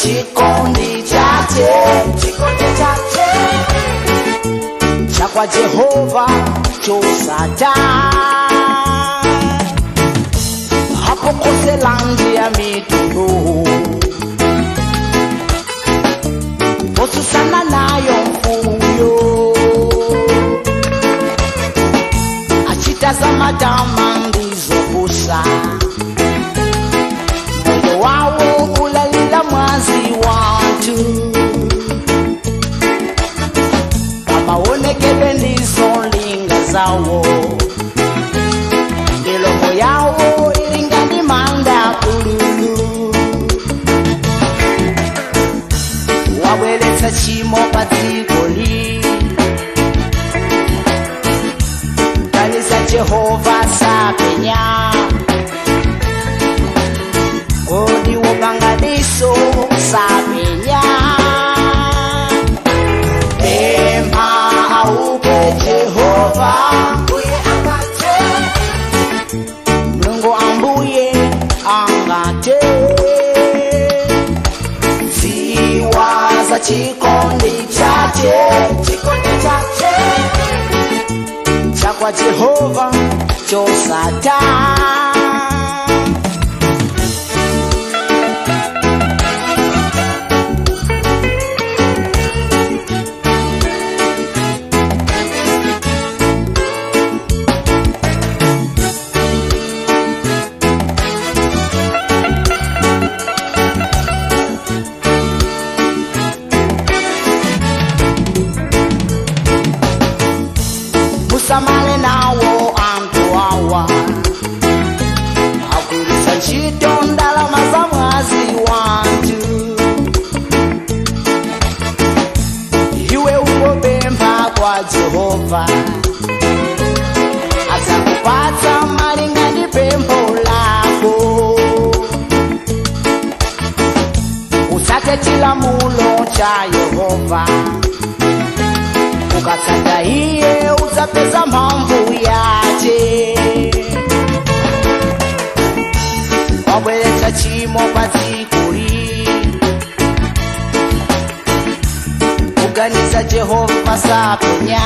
chikondi chache, chikondi chache chakwa Jehova chosata. Apokoselandi ya mitundu osusana nayo mfuyo achitazama tamangizobusa moyo wawo ulalila mwazi wantu pamaonekebe ndizolinga zawo milomo yawo ilingani manda pululu wabweretsa chimo padzikoli kanisa Jehova sapenya kodi wopangadiso sapenya pempha aupe Jehova uye angate Mulungu ambuye angate ziwa za chikondi chache, chikondi chache chakwa Jehova chosata. Musamale nawo antu awa agulisa ntchito ndalama za mwazi wantu iwe ungopempha kwa Jehova adzakupatsa malinga ndi pempho lako usate chilamulo cha Yehova ukatsata iye udzapeza mphamvu yace wabweretsa chimo padzikoli kuganiza Jehova sapenya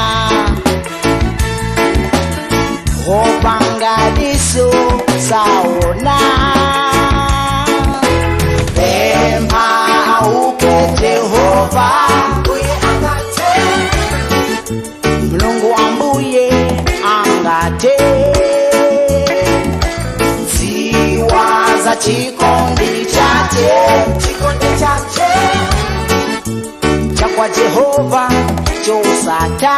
wopangadiso saona pempha aupe Jehova uye angate Mulungu ambuye angate ziwa za chikondi chache, chikondi chache chakwa Jehova chosata.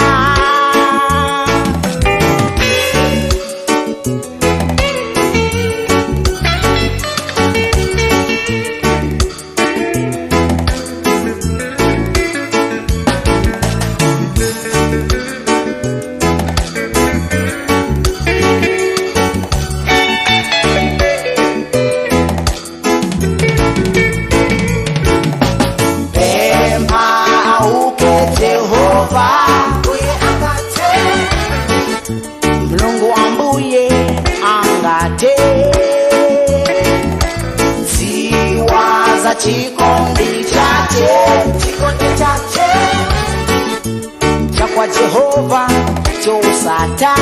Pempha aupe Jehova uye angate Mulungu ambuye angate ziwa za chikondi chache, chikondi chache chakwa Jehova chosata.